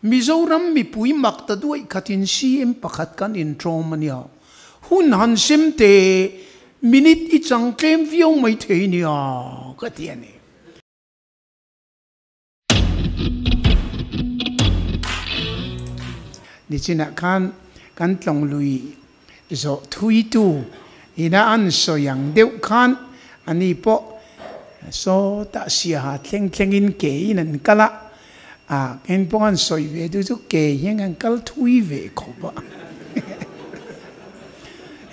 Mizoram mipui mak ta duaih khatin CM pakhat kan intrawm a nia. Hun han sem teh, minute i chang tlem viau mai thei nia ka ti a ni. Nichinah khan kan tlawng lui zawh thuitu ina an sawi ang deuh khan ani pawh sawtah siaha thleng thlengin ke in an kal a, a eng pawh an sawi ve duh chu ke hian kan kal thui ve khawp a.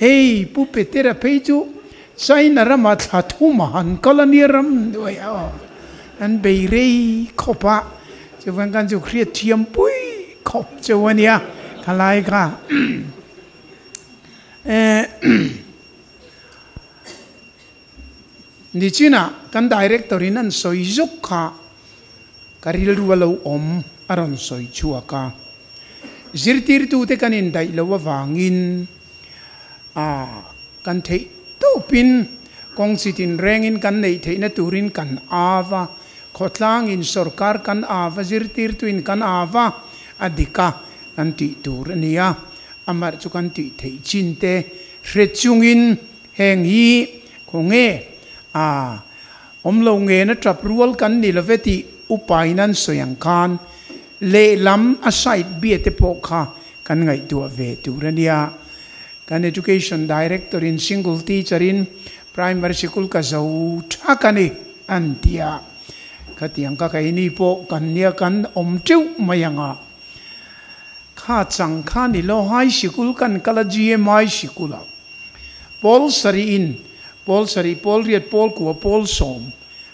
Hei Pu Petera phei chu China rama thla thum a han kal a nia ram hnuai a an bei rei khawp a, chuvan khan chu hriat thiam pui khawp cheu a nia khalai kha. Nichinah kan director in an sawi zuk kha ka rilru a lo awm a rawn sawi chhuak a. Zirtirtute kan indaih loh avangin a kan theih tawpin kawng chi tinrengin kan neih theihna turin kan av a, khawtlangin sorkar kan av a, zirtirtuin kan av a, a dik a kan tih tur a ni a. Amah chu kan tih theih chin te hre chungin heng hi khawnge a awm lo ngen a tap rual kan ni love tih upain an sawi ang khan lehlam a side bia te pawh kha kan ngaihtuah ve tur a nia. Kan Education Director in single teacher in primary sikul ka zo thak a ni an ti a, khatiang ka keini pawh kan nia kan awm teuh mai ang a. Kha chang kha ni lo high sikul kan kal a GMI sikul a pawl sarih in pawl sarih pawl riat pawl kua pawl sawm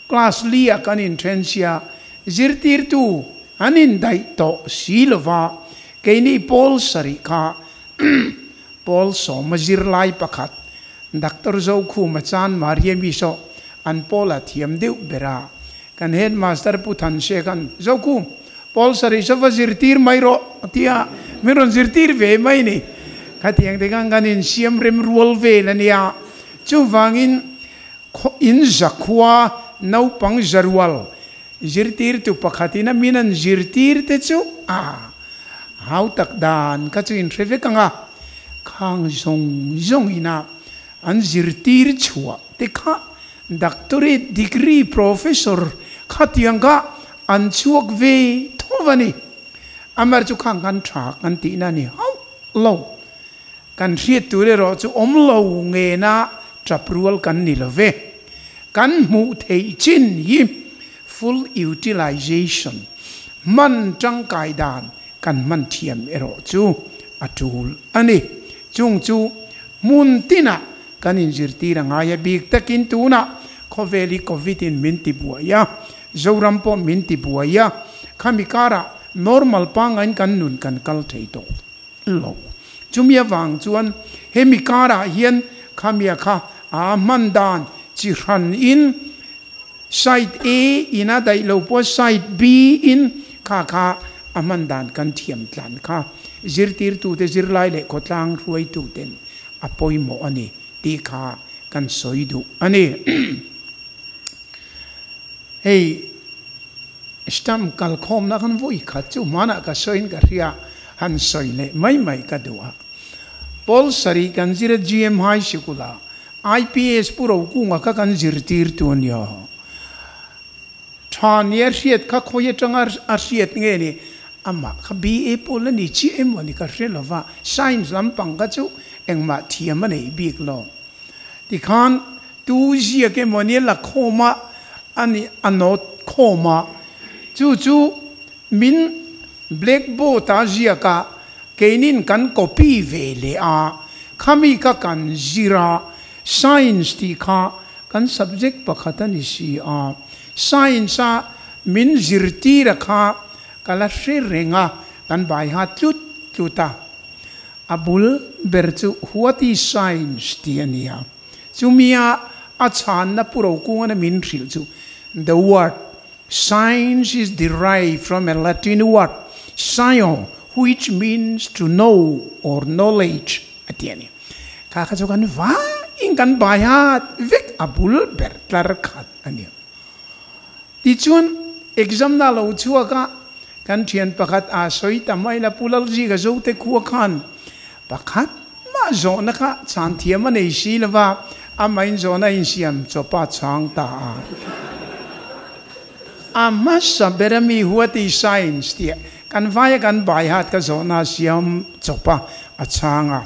class li ah kan in then sia zirtirtu an in daih tawh si lova keini pawl sarih kha pawl sawm a zirlai pakhat Doctor Zokhuma chan Maria mi saw an pawl a thiam deuh ber a, kan headmaster Pu Thanshekhan, Zokhum, pawl sarih saw va zirtir mai rawh a ti a, min rawn zirtir ve mai ni. Khatiang te khan kan insiam rem rual vel a nia. Chuvangin in zakhua naupang zarual zirtirtu pakhatin a min an zirtir te chu a hau tak dan kha chu inhre vek ang a, khang zawng zawng ina an zirtir chhuah te kha doctorate degree professor khatiang kha an chhuak ve tho a ni. Amar chu khang kan tha kan tihna a ni hauh lo. Kan hriat tur erawh chu awm lo ngena tap rual kan ni lo ve. Kan hmuh theih chin hi full utilization, hman tangkai dan kan hman thiam erawh chu a tul a ni. Chung chu hmun tinah kan inzirtir a ngai a, bik takin tunah khawvel hi Covid in min ti buai a, Zoram pawh min ti buai a, khami karah normal pangain kan nun kan kal thei tawh lo. Chumi avang chuan hemi karah hian khamia kha a hman dan chi hran in side A in a daih lo pawh side B in kha kha a hman dan kan thiam tlan kha zirtirtute zirlai leh khawtlang hruaituten a pawimawh a ni tih kha kan sawi duh a ni. Hei Stamp kalkhawmna khan vawi khat chu hmanah ka sawiin ka hria, han sawi leh mai mai ka duh a. Pawl sarih kan zir a GM High Sikul ah IPS Pu Rokunga kha kan zirtirtu a nia. Tha nia hriat kha khawi atanga a hriat nge ni? Amah kha BA pawl a ni chiah emaw ni ka hre lova, Science lampang kha chu engmah thiam a nei bik lo. Tikhan tu ziak emaw nia la khawm a, a ni a nawt khawm a, chu chu min blackboard a ziak a, keinin kan copy ve leh a, khami kha kan zir a, science tih kha kan subject pakhat a ni si a, science a min zirtir a kha ka la hre reng a, kan baiha tlut tlut a. A bul ber chu What is science? tih a ni a. Chumia a chhanna Pu Rokunga min hrilh chu The word science is derived from a Latin word scio which means to know or knowledge a ti a ni. Kha kha chu kan vaiin kan bai hat vek a bul ber tlar khat a ni. Tichuan exam na lo chhuak a. Kan thian pakhat a sawi ta mai la, Pu Lalzika Zote khua khan pakhat mah zawhna kha chhan thiam a nei si lova, amahin zawhna a insiam chawpa chhang ta a. A hmasa ber a mi what is science tih kan vaia kan bai hat kha zawhna a siam chawpa a chhang a.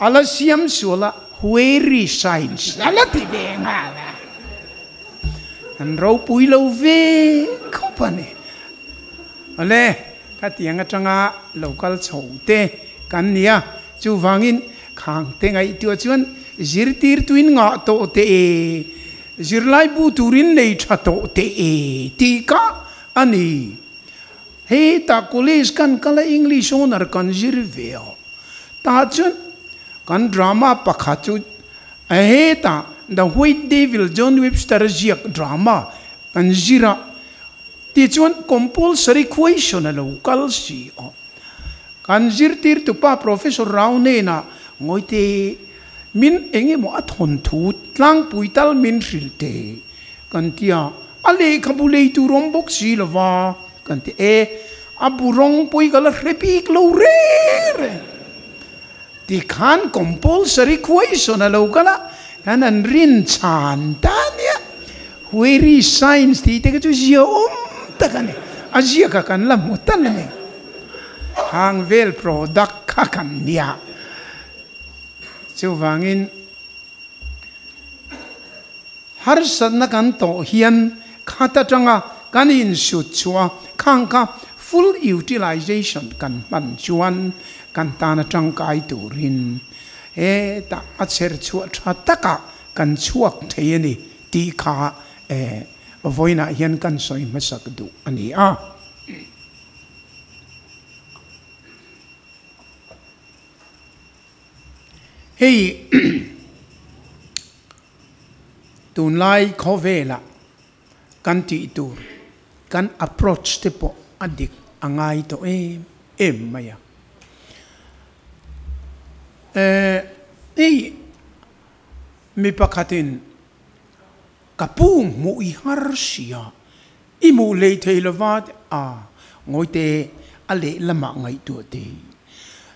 A la siam sual a, where is science a la ti ve nghal a. An ropui lo ve khawp a ni. Awle, khatiang atanga lo kal chho te kan ni a, chuvangin khang te ngaihtuah chuan zirtirtuin ngah tawh teh e, zirlai bu turin nei tha tawh teh e tih kha a ni. Hetah college kan kal a English honour kan zir ve a, tah chuan kan drama pakhat chu hetah The White Devil John Webster a ziak drama kan zir a, Tichuan compulsory question a lo kal si a. Kan zirtirtupa Professor Rao hnenah Ngawite min eng emaw a thawnthu tlangpui tal min hrilh teh kan ti a, a lehkhabu lei tur awm bawk si lo va kan ti e, a bu rawng pawh hi ka la hre bik lo reng reng. Tikhan compulsory question a lo kal a, kan han rin chhan ta nia. Where is science tih te kha chu zia awm tak a ni. A ziak a kan la hmu tal a ni. Hang vel product kha kan nia. Chuvangin harsatna kan tawh hian khat atanga kan insut chhuah a, khang kha full utilization kan hman chuan kan tana tangkai turin hetah a chher chhuah tha takah kan chhuak thei a ni tih kha vawiinah hian kan sawi hmasak duh a ni a. Hei tunlai khawvelah kan tih tur kan approach te pawh a dik a ngai tawh em em mai a. Hei mi pakhatin ka pu hmuh i har sia i hmuh hlei thei lova a ngawite a lehlamah ngaihtuah te.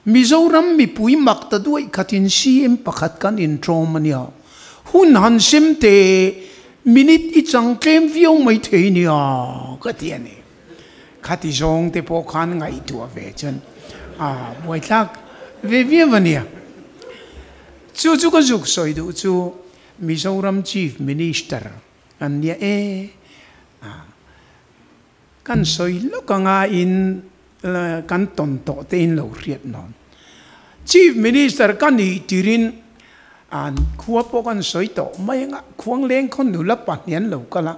Mizoram mipui mak ta duaih khatin CM pakhat kan intawm a nia. Hun han sem te minute i chang tlem viau mai thei nia ka ti a ni. Khati zawng te pawh khan ngaihtuah ve chuan a buaithlak ve viau a nia. Chu chu ka zuk sawi duh chu Mizoram Chief Minister an nia e. Kan sawi lawk anga in kan tawn tawh te in lo hriat nawn. Chief Minister ka nih tirin an khua pawh kan sawi tawh mai anga Khuangleng khaw nula pahnih an lo kal a,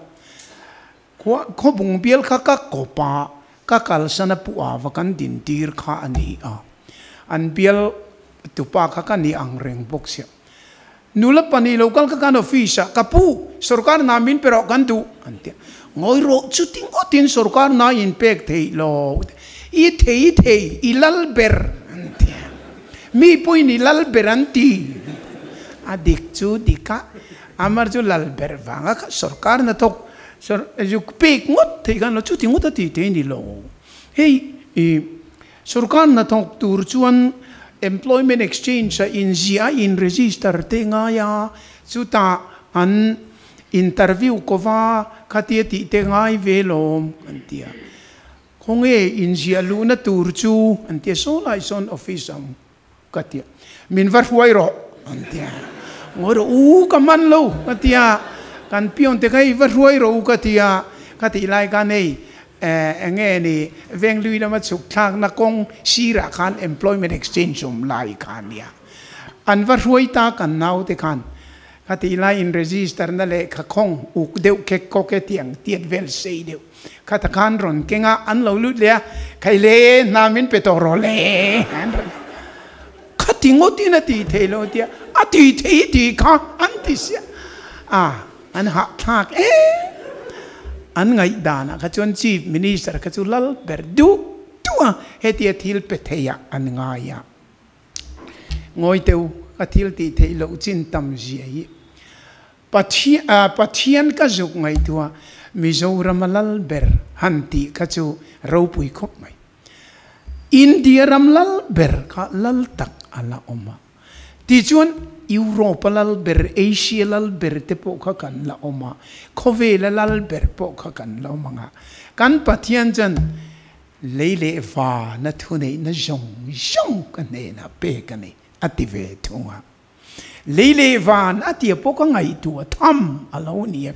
khua khawbung bial kha ka kawp a, ka kalsan a pu ava kan din tir kha a ni a, an bial tupa kha ka ni ang reng bawk sia. Nula pahnih lo kal ka kan office ah, Ka pu, sorkar hna min pe rawh kan duh, an ti a. Ngawi rawh, chuti ngawtin sorkar hna in pek theih lo, i thei thei, i lal ber, an ti a. Mi pawhin i lal ber an ti. A dik chu dik a, amar chu lal ber vanga kha sorkar hna thawk zuk pek ngawt theih khan lo, chuti ngawt a ti thei ni lo. Hei i. Sorkar hnathawk tur chuan Employment Exchange a inziah a in register te ngai a, chutah an interview kova khatia tih te ngai ve lawm an ti a. Khawnge inziah luhna tur chu an ti a, saw lai sawn office ang ka ti a, min va hruai rawh an ti a, ngawi rawh u ka hman lo ka ti a, kan pion te kha hei va hruai rawh u ka ti a, ka tih lai khan hei Eng nge ni, Venglui lama chhuk thlakna kawng sirah khan Employment Exchange awm lai kha a nia. An va hruai ta kan naute khan khatih lai in register na lehkha khawng uk deuh khek kawk e tih ang tiat vel sei deuh khatah khan rawn keng a, an lo lut leh a, Khai le, hna min pe tawh rawh le an rawn khati ngawtin a tih theih loh tia a tih theih tih kha an ti sia a. An hahthlak em? An ngaihdanah kha chuan Chief Minister kha chu lal ber duh duh a, hetia thil pe theiah an ngai a. Ngawi teu, ka thil tih theih loh chin tam zia hi Pathian ka zuk ngaihtuah Mizorama lal ber. Han tih kha chu ropui khawp mai. India ram lal ber kha lal tak a la awm a. Tichuan Europe-a lal ber, Asia lal ber te pawh kha kan la awm a, khawvela lal ber pawh kha kan la awm ang a. Kan Pathian chuan lei leh vana thuneihna zawng zawng ka hnenah pek a ni, a ti ve thung a. Lei leh van a tia pawh ka ngaihtuah tham a lo ni a.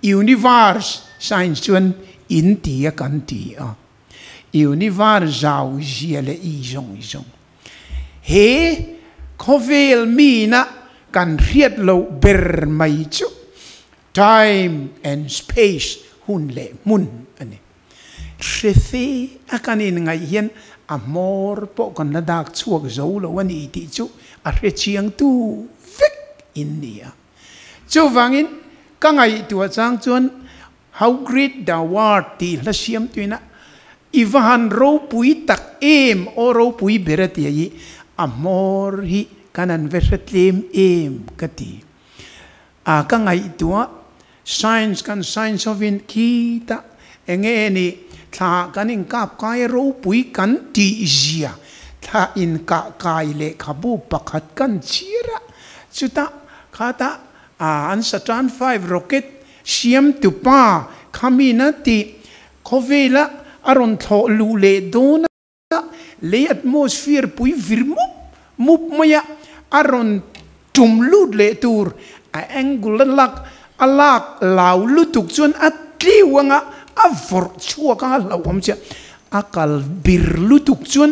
Universe science chuan in ti a kan ti a. Universe zau zia leh i zawng zawng. He khawvel mina kan hriat loh ber mai chu time and space hun leh hmun a ni. Hrefe a kan inngaih hian a hmawr pawh kan la dak chhuak zo lo a ni tih chu a hre chiangtu vek in ni a. Chuvangin ka ngaihtuah chang chuan How Great Thou Art tih hla siam tuina i va han ropui tak em aw ropui ber a tia i a hmawr hi kan han ve hre tlem em ka ti. A ka ngaihtuah science kan science hovin khitah enge ni thla kan inkap kai a ropui kan tih zia thla inkah kai lehkhabu pakhat kan chhiar a, chutah khatah a an Saturn V rocket siam tupa khamina tih khawvela a rawn thlawh luh leh dawn a. Lei atmosphere pui vir mup mup mai a, a rawn tum lut leh tur a angle a lak a lak lau lutuk chuan a tliu anga a vawrh chhuak anga hlauhawm chiah. A kal bir lutuk chuan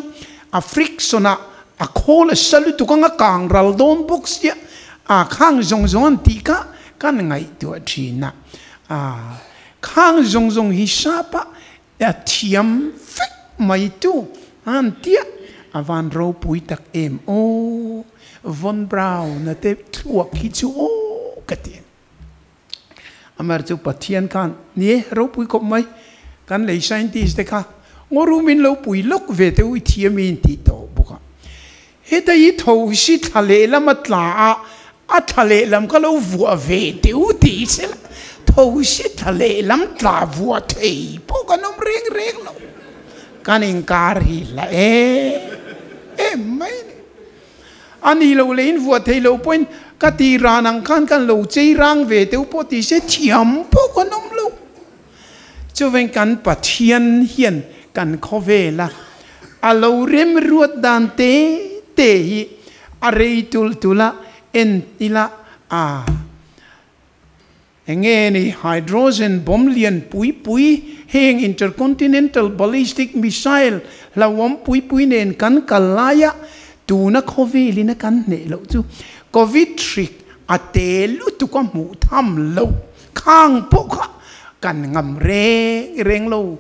a friction ah a khawl a sa lutuk anga kang ral dawn bawk sia a khang zawng zawng an tih kha kan ngaihtuah thin a. A khang zawng zawng hi sap a A thiam vek mai tu an tia a van ropui tak em aw Von Braun a te thluak hi chu aw ka ti. Amar chu Pathian khan ni e ropui khawp mai kan lei scientist te kha ngaw rum in lo pui lawk ve te u i thiam i in tih tawh bawk a. Heta hi tho si thla lehlam a tla a, a thla lehlam kha lo vuah ve teh u tih sela, tho si thla lehlam tla vuah thei pawh kan awm reng reng lo. Kan inkar hi la em em mai a ni. A ni lo leh in vuah thei loh pawhin ka tih ran ang khan kan lo chei rang ve teh u pawh tih se thiam pawh kan awm lo. Chuveng kan Pathian hian kan khawvela a lo remruat dan te te hi a rei tul tul a, en ila a enge ni hydrogen bomb lian pui pui heng intercontinental ballistic missile hlauhawm pui pui nen kan kal laia tuna khawvelin a kan hneh loh chu Covid hrik a te lutuk a hmuh tham loh. Khang pawh kha kan ngam reng reng lo.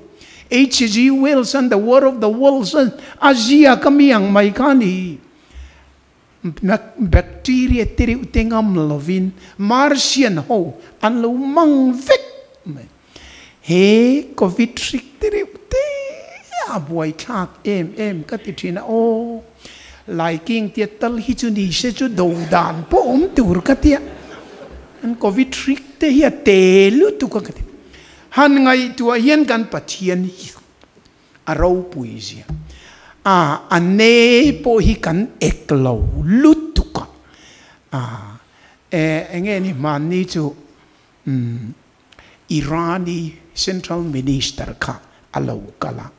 HG Wells an The War of the Worlds a ziak a mi ang mai kha a ni. Bacteria te reuh te ngam lovin Martian ho an lo mang vek mai. He Covid hrik te reuh te a buaithlak em em ka ti thin a aw. Laiking tia tal hi chu ni se chu do dan pawh awm tur ka tia. An Covid hrik te hi a te lutuk a ka ti. Han ngaihtuah hian kan Pathian hi a ropui zia. A a ne pawh hi kan ek lo lutuk a. A e enge ni hmanni chu umm Irani Central Minister kha a lo kal a.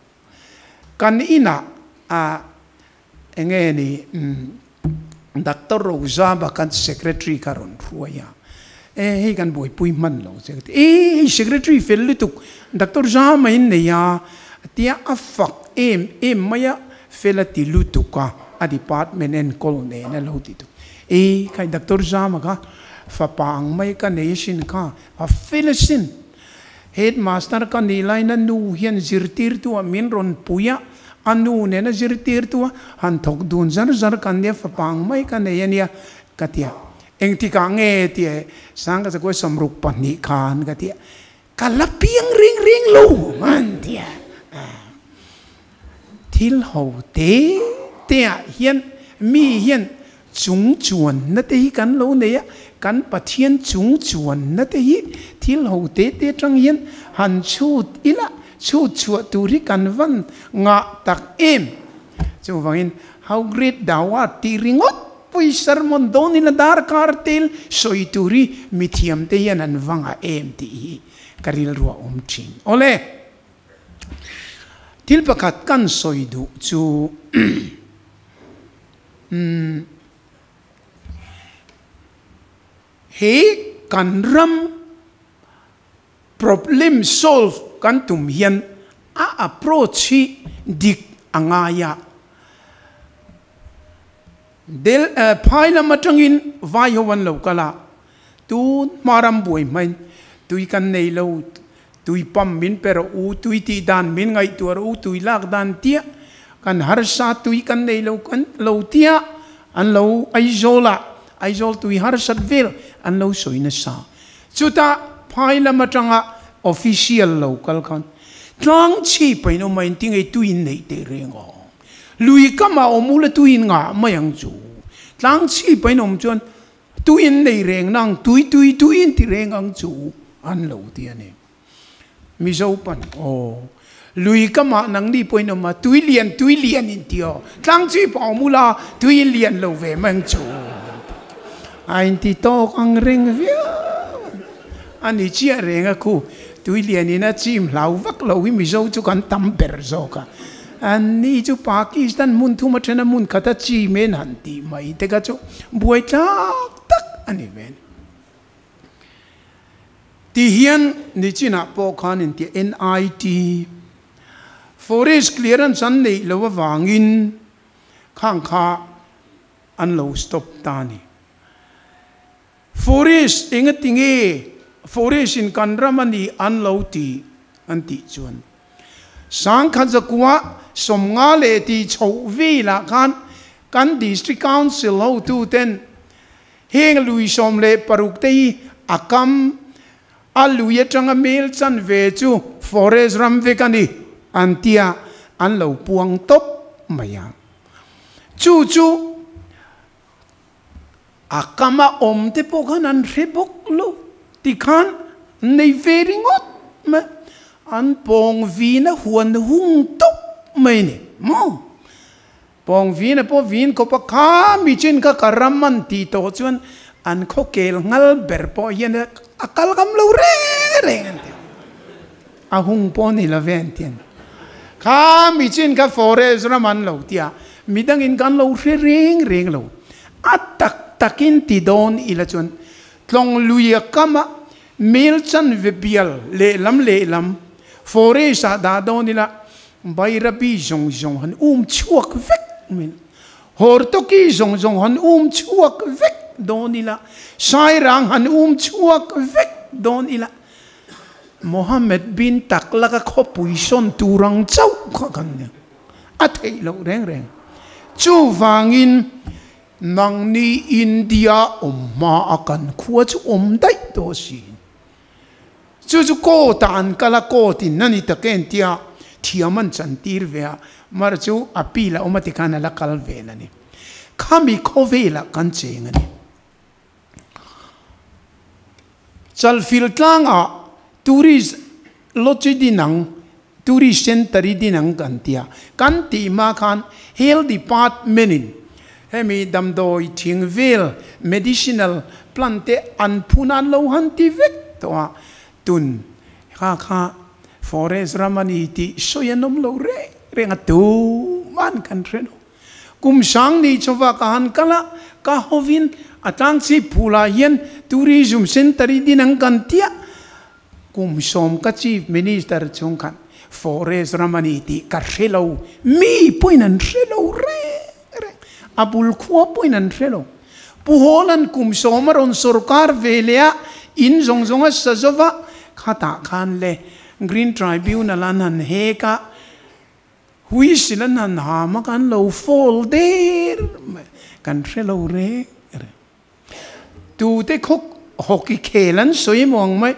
Kan inah a enge ni Doctor Rozaba kan secretary kha rawn hruai a, e hei kan buaipui hman lo che ka ti, e hei secretary fel lutuk Doctor Zama in nei a tia a fak em em mai a, fel a ti lutuk a, a department enkawl nen a lo ti tuk, e khai Doctor Zama kha fapa ang mai ka nei asin kha a fel asin. Headmaster ka nih laiin a nu hian zirtirtu ah min rawn pui a, a nu nena zirtirtu a han thawk dun zar zar kan nia, fapa ang mai ka nei a nia ka ti a. Engtikah nge ti e, Sangka Zakua 62 khan ka ti a, ka la piang reng reng lo an ti a. Thil ho te te ah hian mi hian chung chuanna te hi kan lo nei a, kan Pathian chung chuanna te hi thil ho te te atang hian han chhut ila. Chhut chhuah tur hi kan van ngah tak em! Chuvangin, How great thou art tih ringawt pawh sermon dawnin a darkar tel sawi tur hi mithiamte hian an va ngah em tih hi ka rilru a awm thin. Awle, thil pakhat kan sawi duh chu umm he kan ram Problem solve kan tum hian a approach hi dik a ngai a. Del phai lam atangin vai ho an lo kal a, tun hma ram buai hmain tui kan nei lo, tui pump min pe rawh u, tui tih dan min ngaihtuah rawh u, tui lak dan tiah kan harsa tui kan nei lo kan lo tiah an lo Aizawl ah Aizawl tui harsat vel an lo sawi nasa. Chutah phai lam atanga official lo kal khan tlang chhip a in awm a, inti ngei tui in neih teh reng aw. Lui kamah awm ula tui in ngah mai ang chu. Tlang chhip a in awm chuan tui in nei reng nang tui tui tui in ti reng ang chu an lo ti a ni. Mizo pan aw lui kamah nangni pawh in awm a, tui lian tui lian in ti aw, tlang chhip a awm ula tui in lian lo ve mai ang chu a in ti tawk ang reng viau a ni chiah reng a khu tui lian in a chim hlau vak lo hi Mizo chu kan tam ber zawk a, an ni chu Pakistan hmun thum athena hmun khat a chim en han tih mai te kha chu buai tlak tak a ni ve a ni. Ti hian nichinah pawh khan inti NIT Forest clearance an neih loh avangin khang kha an lo stop ta a ni. Forest engatinge Forest in kan ram a ni an lo ti an tih chuan Sangkhat zakua 50 leh tih chhoh velah khan kan District Council hotuten Heng lui 16 te hi a kam a lui atanga mel chan ve chu forest ram vek a ni an tia an lo puang tawp mai a. Chu chu a kam a awm te pawh khan an hre bawk lo tikhan an nei ve ringawt mai an pawng vin a huan hung tawp mai a ni maw. Pawng vin a pawh vin khawp a, kha mi chin kha ka ram an tih tawh chuan an khaw kel ngal ber pawh hian a kal ngam lo reng reng an ti a, a hung pawh ni lo ve an ti a ni. Kha mi chin kha forest ram an lo ti a, midangin kan lo hre reng reng lo. A tak takin ti dawn ila chuan tlawng lui a kam a, mel chanve bial lehlam lehlam forest ah dah dawn ila Bairabi zawng zawng han um chhuak vek mai la, Hortoki zawng zawng han um chhuak vek dawn ila, Sairang han um chhuak vek dawn ila, Mohammed bin Tughlaq-a khawpui sawn tur ang chauh kha kan ni. A theih loh reng reng. Chuvangin nangni India awm hma a kan khua chu awm daih tawh si. Chu chu court ah an kal a, court in a ni tak e an tia, thiam an chan tir ve a, mar chu appeal a awm a tikhan a la kal vel a ni. Khami khawvelah kan cheng a ni. Chalfil tlangah tourist lodge din ang, tourist centre i din ang kan tia, kan tih hma khan health department in hemi damdawi thing vel medicinal plant te an phun an lo han ti vek tawh a, tun kha kha forest ram a ni tih sawi an awm lo reng reng a, tuman kan hre lo. Kum sang ni chawva ka han kal a, ka hovin a tlangchhip phulah hian tourism centre i din ang kan tia, Kum 10 ka Chief Minister chung khan forest ram a ni tih ka hre lo, mi pawhin an hre lo reng reng, a bul khua pawhin an hre lo. Pu Hawla'n kum 10 a rawn sorkar ve leh a, in zawng zawng a sa zo va, khatah khan le Green Tribunal an han hek a, whistle an han ham a, kan lo fall der mai, kan hre lo reng reng. Tute khaw hockey khel an sawi emaw ang mai.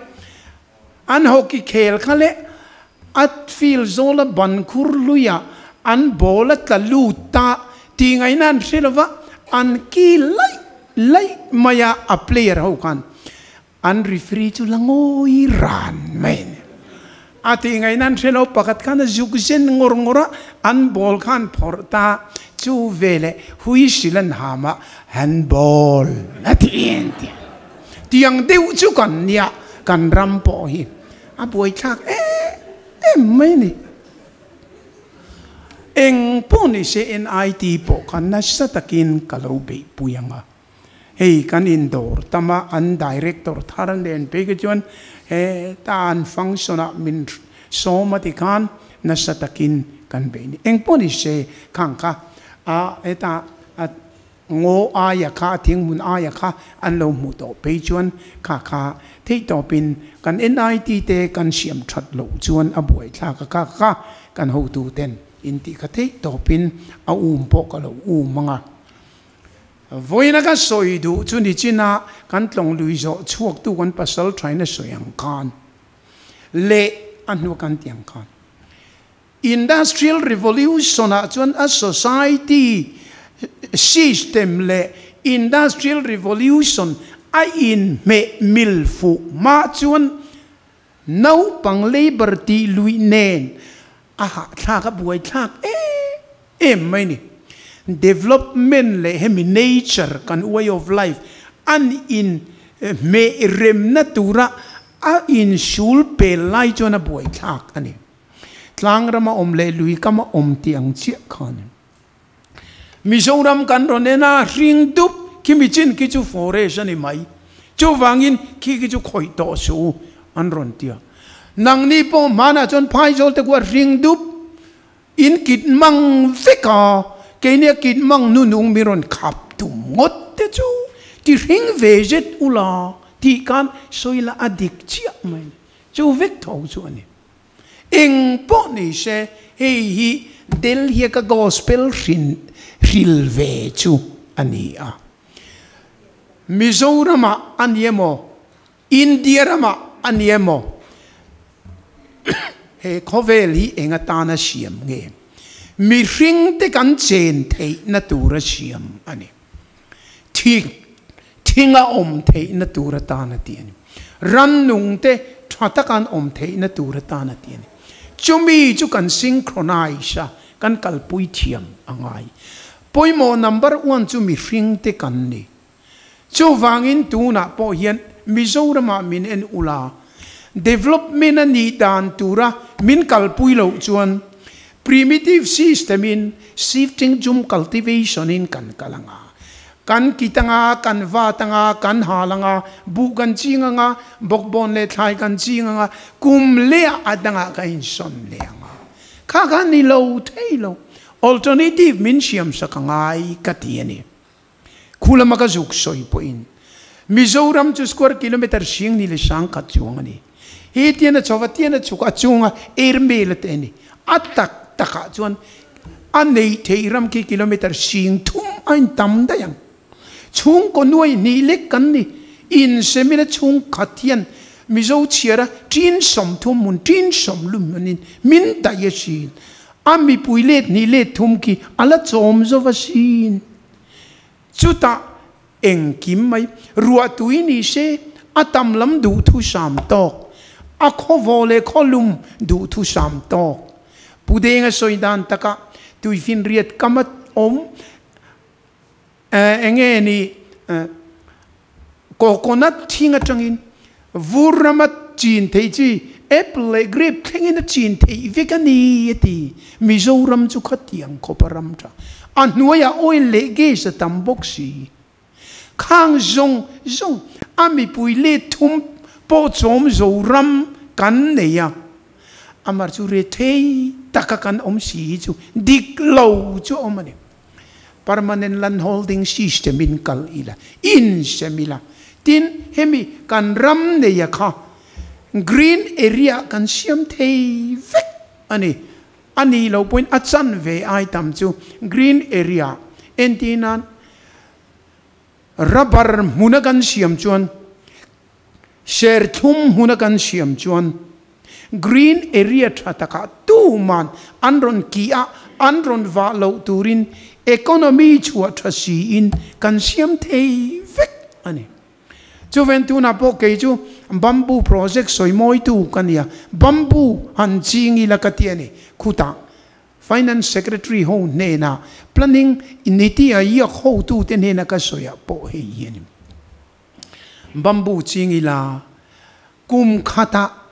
An hockey khel kha leh a field zawla ban khur luiah an ball a tla lut ta tih ngaihna an hre lova, an ki laih laih mai a, a player ho khan an referee chu la ngawi ran mai a ni. A tih ngaihna an hre lo, pakhat khan a zuk zen ngawr ngawr a, an ball kha an phawrh ta, chu veleh whistle an ham a, handball a ti en ti a. Tiang deuh chu kan nia, kan ram pawh hi a buaithlak em em mai a ni. Eng pawh ni se NIT pawh kha nasa takin ka lo beihpui ang a. Hei kan indawr tam a, an director thar nen phei kha chuan heta an function ah min sawm a ti khan nasa takin kan beih ni. Eng pawh ni se khang kha a heta a ngaw aia kha a thinghmun aia kha an lo hmuh tawh phei chuan kha kha theih tawpin kan NIT te kan siam that loh chuan a buaithlak a kha kha kan hotu ten intih kha theih tawpin a um pawh ka lo um ang a. Vawiina ka sawi duh chu nichina kan tlawng lui zawh chhuaktu kan pasal thaina sawi ang khan leh a hnu kan tih ang khan Industrial Revolution ah chuan a society system leh Industrial Revolution a inhmeh mil fuh hma chuan naupang labour tih luih nen a hahthlak a buaithlak em em mai ni. Development leh hemi nature kan way of life an in hmeh remna tura a insul pel lai chuan a buaithlak a ni. Tlang rama awm leh lui kama awm tih ang chiah khan. Mizoram kan rawn en a, hring dup khi mi chin khi chu forest a ni mai. Chuvangin khi khi chu khawih tawh suh u an rawn ti a. Nangni pawh hmanah chuan phaizawl te kua hring dup in kit mang vek a, keini a kit mang hnunung mi rawn khap tum ngawt te chu ti hring ve zet ula tih khan sawi la a dik chiah mai. Chu vek tho chu a ni. Eng pawh ni se, hei hi Delhi-a ka Gospel hrin hril ve chu a ni a. Mizoramah a ni emaw, India ramah a ni emaw, he khawvel hi eng atana siam nge? Mihringte kan chen theihna tura siam a ni. Thi thinga awm theihna tur atan a ti a ni. Rannungte tha taka an awm theihna tur atan a ti a ni. Chumi chu kan synchronize a, kan kalpui thiam a ngai. Pawimawh number one chu mihringte kan ni. Chuvangin tunah pawh hian Mizoramah min en ula, development a nih dan tura min kalpui loh chuan Primitive system in shifting jhum cultivation in kan kal anga, kan kit anga, kan vat anga, kan hal anga, buh kan ching anga, bawkbawn leh thlai kan ching anga, kum leh ah a dangah kan insawn leh anga. Kha kha ni lo thei lo. Alternative min siamsak angai ka ti a ni. Khu lama ka zuk sawi pawhin Mizoram chu square kilometre sing ni leh sangkhat chuang a ni. He tian a chho a, tian a chhuk a, a chunga air mail a te a ni. A tak takah chuan a neih theih ram khi kilometre sing thum a intam daih ang. Chhungkaw nuai hnih lek kan ni. Insemina chhungkhat hian Mizo chhiara tin 30 hmun tin 50 hmunin min daih asin. A mipui let hnih let thum khi a la chawm zo asin. Chutah engkim mai ruah tui ni se a tam lam duhthusam tawk, a khawvaw leh khawlum duhthusam tawk. Pu Denga sawi dan takah tuifinriat kam a awm enge ni coconut thing atangin vur rama chin theih chi apple leh grape thlengin a chin theih vek a ni a ti. Mizoram chu khatiang khawp a ram tha. A hnuaiah oil leh gas a tam bawk si. Khang zawng zawng a mipui let thum pawh chawm zo ram kan nei a. Amar chu rethei taka kan awm si hi chu dik lo chu a awm a ni. Permanent land holding system in kal ila, in sem ila. Tin, hemi kan ram neia kha green area kan siam thei vek a ni. A nih loh pawhin a chanve ai tam chu green area entir nan rubber hmuna kan siam chuan, serthlum hmuna kan siam chuan Green area tha takah tuman an rawn kih a, an rawn vah loh turin economy chhuah tha siin kan siam thei vek a ni. Chuven tunah pawh kei chu Bamboo project sawi mawitu ka nia, bamboo han ching ila ka ti a ni. Khutah Finance Secretary ho hnenah Planning Niti Aayog hotute hnena ka sawi ah pawh hei hi a ni. Bamboo ching ila kum khatah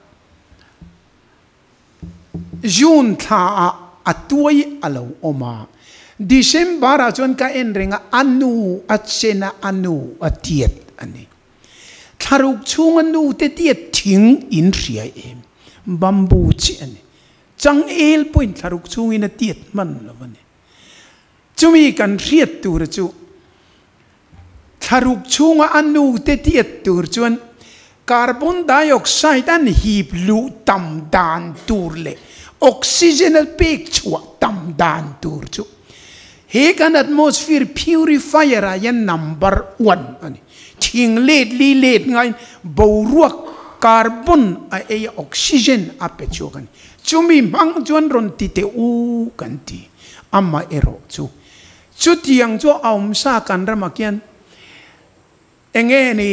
June thla ah a tuai a lo awm a, December ah chuan ka en reng a, a nu a chen a, a nu a tiat a ni. Thlaruk chhunga nu te tiat thing in hria em? Bamboo chiah a ni. Changel pawhin thlaruk chhungin a tiat hman lo a ni. Chumi kan hriat tura chu thlaruk chhunga a nu te tiat tur chuan carbon dioxide an hip luh tam dan tur leh oxygen a pek chhuah tam dan tur chu he kan atmosphere purifier ah hian number one a ni. Thing let li let ngaiin boruak carbon a ei a oxygen a pe chhuak a ni. Chumi hmang chuan rawn ti teh u kan ti. Amaherawh chu chutiang chu a awm sa kan ramah khian enge ni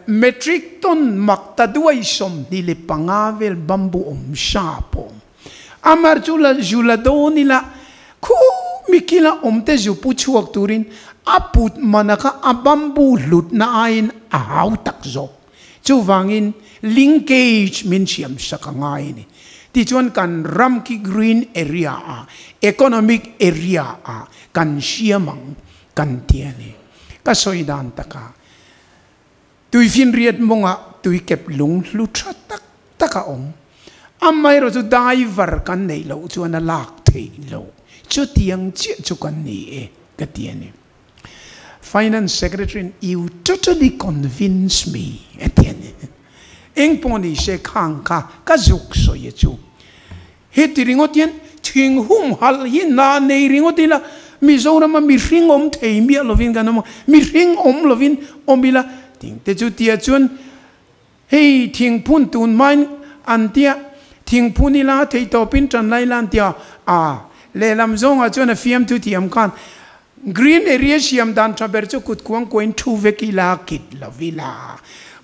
metric ton mak ta duai 25 vel bamboo awm sa pawh awm. Amar chu la zu la dawn ila khu mikila awm te zu pu chhuak turin a put mana kha a bamboo hlutna aiin a hau tak zawk. Chuvangin linkage min siam sak a ngai a ni. Tichuan kan ram khi green area ah, economic area ah kan siam ang kan ti a ni. Ka sawi dan takah tuifinriat mawngah tuikep lung hlu tha tak tak a awm. Amaherawh chu diver kan neih loh chuan a lak theih loh. Chutiang chiah chu kan ni e ka ti a ni. Finance Secretary in you totally convince me a ti a ni. Eng pawh ni se khang kha ka zuk sawi a chu. Heti ringawt hian thing humhalh hi hna nei ringawt ila Mizorama mihring awm thei miah lovin kan awm a, mihring awm lovin awm ila ting te chu tia chuan hei thingphun tun hmain an tia thingphun ila theihtawpin tan lai ila an tia a lehlam zawngah chuan a fiamthu thiam khan Green area siam dan tha ber chu kut kuang kuain thu vek ila kit lo ila.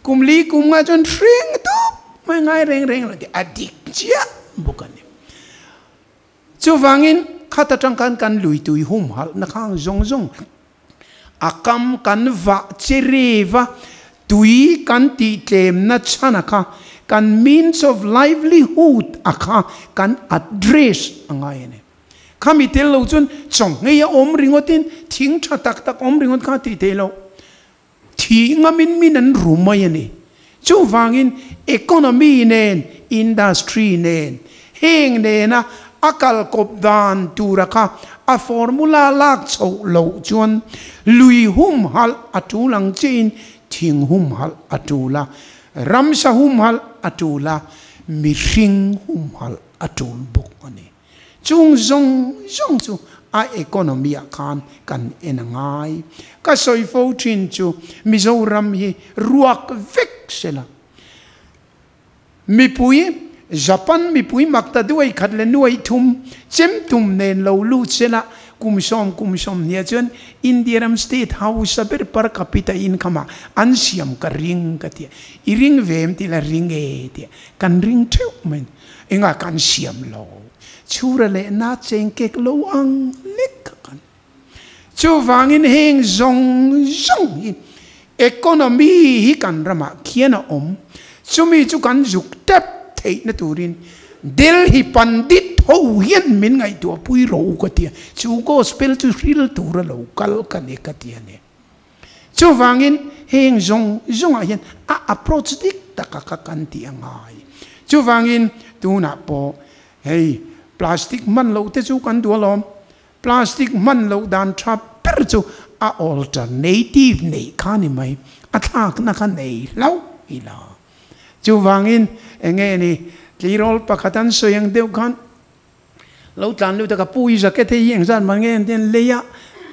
Kum li kum nga chuan hring dup mai ngai reng reng lo tih a dik chiah bawk a ni. Chuvangin khat atang khan kan lui tui humhalh na khang zawng zawng a kam kan vah che rev a, tui kan tih tlemna chhan a kha kan means of livelihood a kha kan address a ngai a ni. Khami tel lo chuan chawnghei a awm ringawtin thing tha tak tak awm ringawt kha tih theih loh. Thih ngamin min an ru mai a ni. Chuvangin economy nen, industry nen, heng nena a kalkawp dan tura kha a formula lak chhoh loh chuan lui humhalh a tul ang chiahin thing humhalh a tul a, ramsa humhalh a tul a, mihring humhalh a tul bawk a ni. Chung zawng zawng chu a economy ah khan kan en a ngai. Ka sawi fo thin chu Mizoram hi ruak vek sela. Mipui, Japan mipui makta duai khat leh nuai thum chem tum nen lo lut sela kum sawm kum sawmhnih ah chuan India ram state house a ber per capita income ah an siam ka ring ka ti a. I ring ve em tih la ring e tih a. Kan ring theuh mai a ni. Engah kan siam lo. Chhura leh na cheng kek lo ang lek kha kan. Chuvangin heng zawng zawng hi economy hi kan ramah khian a awm. Chumi chu kan zuk tep theihna turin Delhi Pandit ho hian min ngaihtuah pui ro ka ti a. Chu gospel chu hril tura lo kal ka ni ka ti a ni. Chuvangin heng zawng zawngah hian a approach dik taka kha kan tih a ngai. Chuvangin tunah pawh hei plastic hman loh te chu kan duh alawm. Plastic hman loh dan tha ber chu a alternative neih kha ni mai. A thlakna kha nei hlauh ila. Chuvangin enge ni tleirawl pakhat an sawi ang deuh khan Lo tlan lut a ka pu i jacket hei hi engzat man nge an ti a, lei a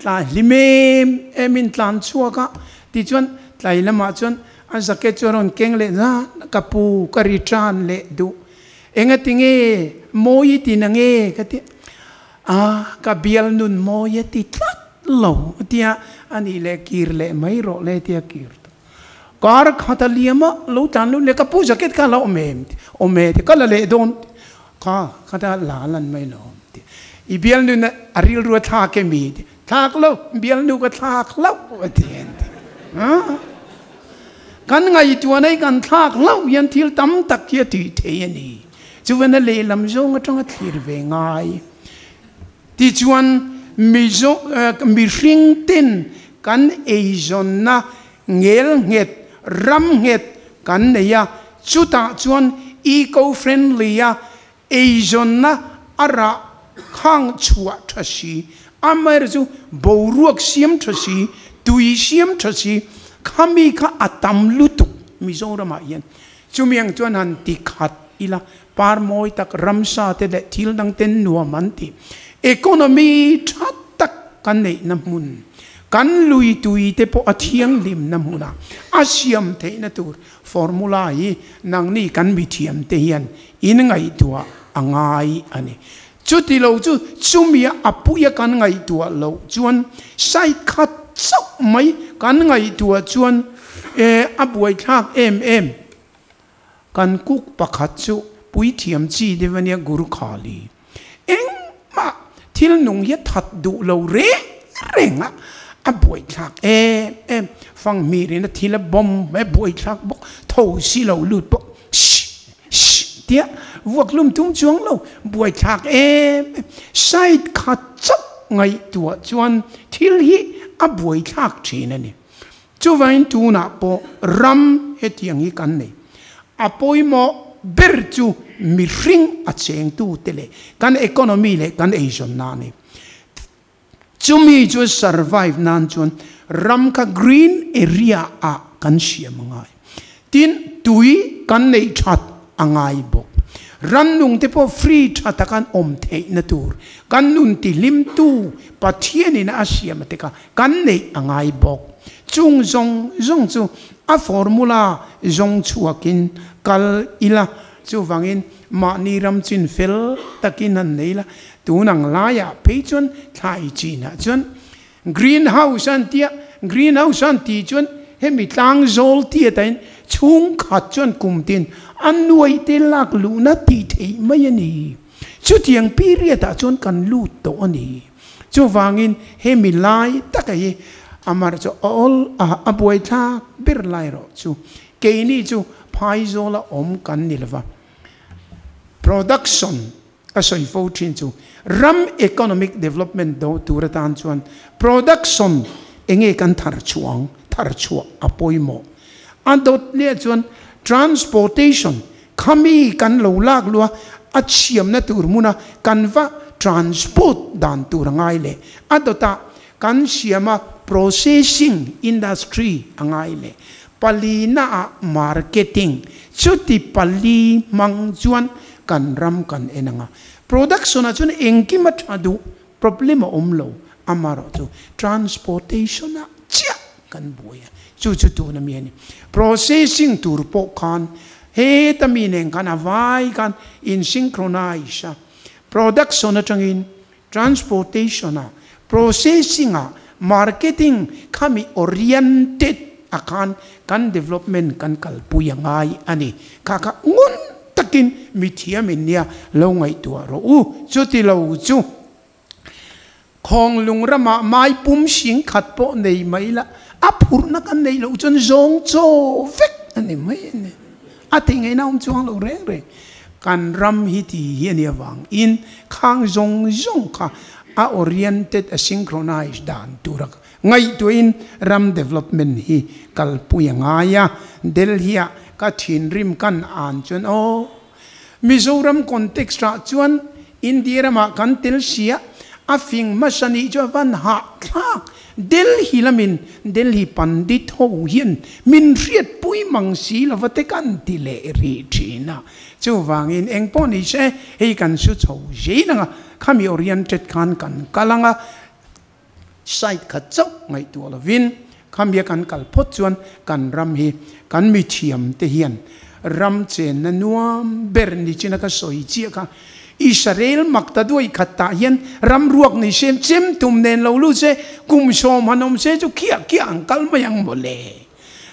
tla hlim em em in tlan chhuak a, tichuan tlai lamah chuan a jacket chu a rawn keng leh zan a, ka pu ka return leh duh, engati nge mawi i ti na nge ka ti a, ka bial nun mawi a ti tlat lo a ti a, a nih leh kir leh mai rawh le ti a kir tawh. Kar khata liama lo tlan lu le ka pu jacket kha la awm em? Awm e ti ka la leh dawn kha khata la lan mai lo ti. I bialnu na a rilru a thlak emi ti. Thlak lo, bialnu ka thlak hlauh a ti en ti. Kan ngaihtuah na hi kan thlak hlauh hian thil tam tak hi a tih thei a ni. Chuvan a lehlam zawng atanga thlir ve ngai. Tichuan Mizo mihring ten kan eizawnna ngel nghet, ram nghet kan nei a, chutah chuan eco-friendly a eizawnna a rah khang chhuah tha si, amaherawhchu chu boruak siam tha si, tui siam tha si, khami kha a tam lutuk Mizoramah hian. Chumi ang chuan han ti khat ila, par mawi tak ramsa te leh thil dang ten nuam an ti. Economy tha tak kan neihna hmun, kan lui tui te pawh a thianghlimna hmunah a siam theihna tur formula hi nangni kan mithiam te hian in ngaihtuah a ngai a ni. Chuti lo chu chumia a puia kan ngaihtuah loh chuan side khat chauh mai kan ngaihtuah chuan a buaithlak em em. Kan cook pakhat chu puithiam chi deuh a nia Gurkhali. Engmah thil nung hi a that duh lo reng reng a, a buaithlak em em. Fanghmirin a thil a bawm mai a buaithlak bawk, tho si lo lut pawh shh shh tia vuak hlum tum chuang lo, buaithlak em em. Side khat chauh ngaihtuah chuan thil hi a buaithlak thin a ni. Chuvangin tunah pawh ram hetiang hi kan nei. A pawimawh ber chu mihring a chengtute leh kan economy leh kan eizawnna a ni. Chumi chu survive nan chuan ram kha green area ah kan siam a ngai. Tin, tui kan neih that a ngai bawk. Rannung te pawh free tha taka an awm theihna tur kan nun tihlimtu Pathianin a siam te kha kan neih a ngai bawk. Chung zawng zawng chu a formula zawng chhuakin kal ila, chuvangin mahni ram chin fel takin han nei la, tun ang laiah phei chuan thlai chinah chuan green house an tia, green house an tih chuan hemi tlang zawl tia tain chhungkhat chuan kum tin a nuai te lak luhna tih theih mai a ni. Chutiang period ah chuan kan lut tawh a ni. Chuvangin hemi lai taka hi amar chu a awl a, a buaithlak ber lai rawh chu. Keini chu phaizawla awm kan ni lova. Production a sawi fo thin chu ram economic development do tur atan chuan production enge kan thar chhuang, thar chhuah a pawimawh. A dawt leh chuan transportation Khami kan lo lak luh a, a chhiamna tur hmuna kan va transport dan tur a ngai leh. A dawtah kan siam a processing industry a ngai leh. Palinaah marketing, chuti pali hmang chuan kan ram kan en ang a. Production ah chuan engkim a tha duh, problem a awm lo. Amaherawhchu transportation ah chiah Kan buai a, chu chu tuna mi a ni. Processing tur pawh khan heta mi nen khan a vai khan in synchronize a, production atangin transportation ah, processing ah, marketing khami oriented a khan kan development kan kalpui a ngai a ni. Kha kha ngun takin mithiam in nia lo ngaihtuah rawh u, chuti lo chu. Khawnglung ramah mai pum hring khat pawh nei mai la, a phurhna kan neih loh chuan zawng chaw vek a ni mai a ni. A ti ngaihna awm chuang lo reng reng. Kan ram hi ti hi a nih avangin khang zawng zawng kha a oriented, a synchronized dan tura ngaihtuahin ram development hi kalpui a ngai a. Delhi-ah ka thinrim kan an chuan aw, Mizoram context ah chuan India ramah kan tel sia, a fing hmasa nih chu a van hahthlak. Delhi lamin Delhi Pandit ho hian min hriatpui mang si lova te kan ti leh rih thin a. Chuvangin eng pawh ni se hei kan su chho zel ang a, khami oriented khan kan kal ang a, side khat chauh ngaihtuah lovin khamia kan kal phawt chuan kan ram hi kan mithiam te hian ram chenna nuam ber ni chin a ka sawi chiah kha. Israel mak ta duai khat tah hian ram ruak ni sem chem tum nen lo lut se kum sawm han awm se chu khiah khiah ang kal mai ang mawle.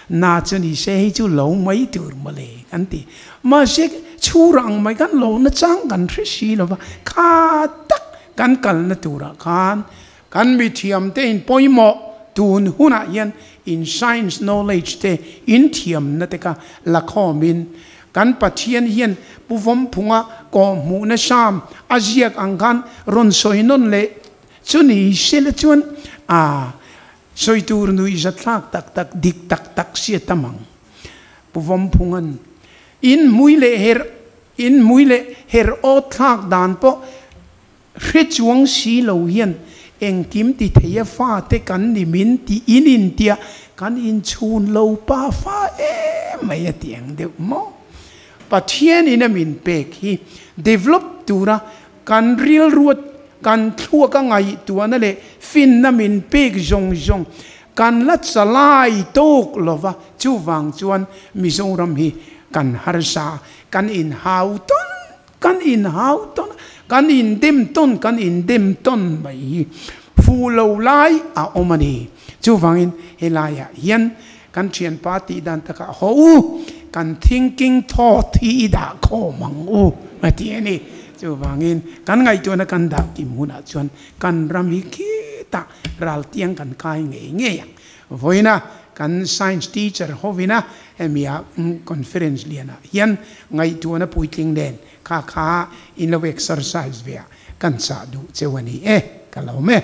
Na chu ni se hei chu lo mai tur mawle kan ti. Mahse chhur ang mai kan lo na chang kan hre si lo va, kha tak kan kalna turah khan kan mithiam te in pawimawh tun hunah hian in science knowledge te in thiamna te kha la khawmin kan Pathian hian Pu Vawmphunga kawhhmuhna Sam a ziak ang khan rawn sawi nawn leh chu ni sela chuan a Sawi tur nuihzatthlak tak tak, dik tak tak sia tam ang. Pu Vawmphunga'n in hmui leh her in hmui leh her awt thlak dan pawh hre chuang si lo hian engkim ti thei a fate kan ni min ti in intia kan inchhun lo pa fa em mai a ti ang deuh maw? Pathian in a min pek hi develop tura Kan rilruat, kan thluak a ngaihtuahna leh finna min pek zawng zawng kan la chalai tawk lo va, chuvang chuan Mizoram hi kan harsa, kan inhau tawn, kan inhau tawn a, kan indem tawn, kan indem tawn mai hi fuh lo lai a awm a ni. Chuvangin helaiah hian kan thianpa tih dan takah haw u, kan thinking thought hi i dah khawm ang u a ti a ni. Chuvangin kan ngaihtuahna kan dah kim hunah chuan kan ram hi khitah raltiang kan kai ngei ngei ang. Vawiina kan science teacher hovina hemia conference lianah hian ngaihtuahna puitling nen kha kha in lo exercise ve ah kan chah duh cheu a ni e, ka lo me.